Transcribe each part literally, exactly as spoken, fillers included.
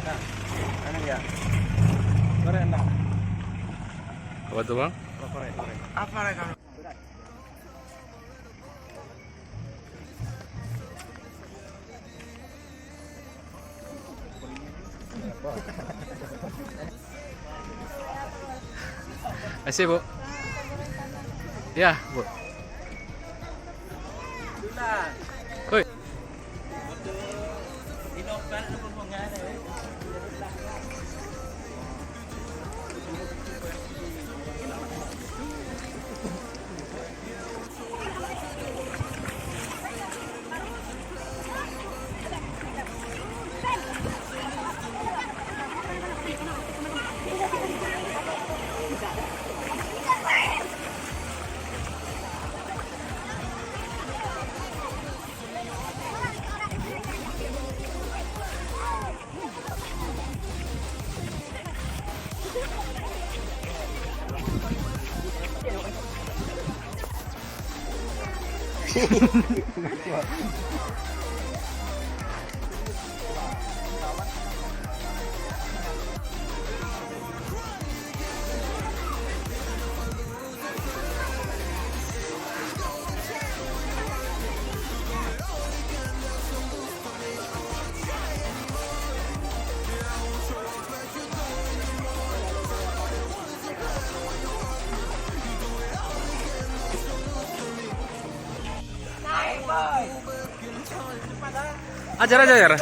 Nah, ini ya. Korek enggak? Apa tu, Bang? Oh, korek, korek. Apa lagi? Makasih, Bu. Ya, Bu. Hoi. Ajar, ajar, ajar.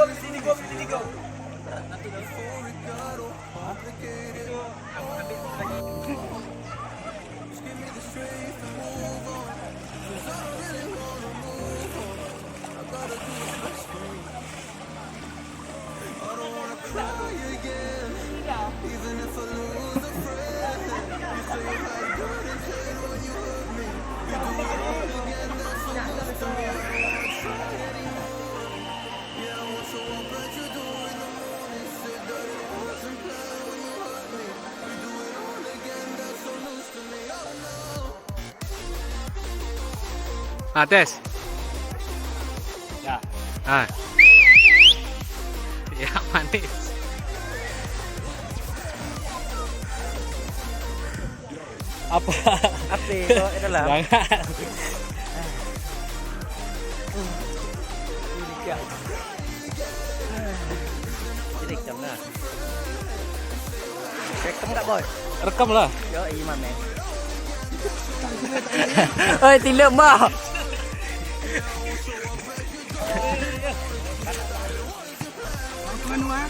Ah, tes. Ya. Ah. Ya, manis. Apa? Apa? Bawa ke dalam. Jangan. Jadi, macam mana? Rekam tak, Boy? Rekam lah. Yo, iya, man. Oi, tilep, bah. Mana, ah?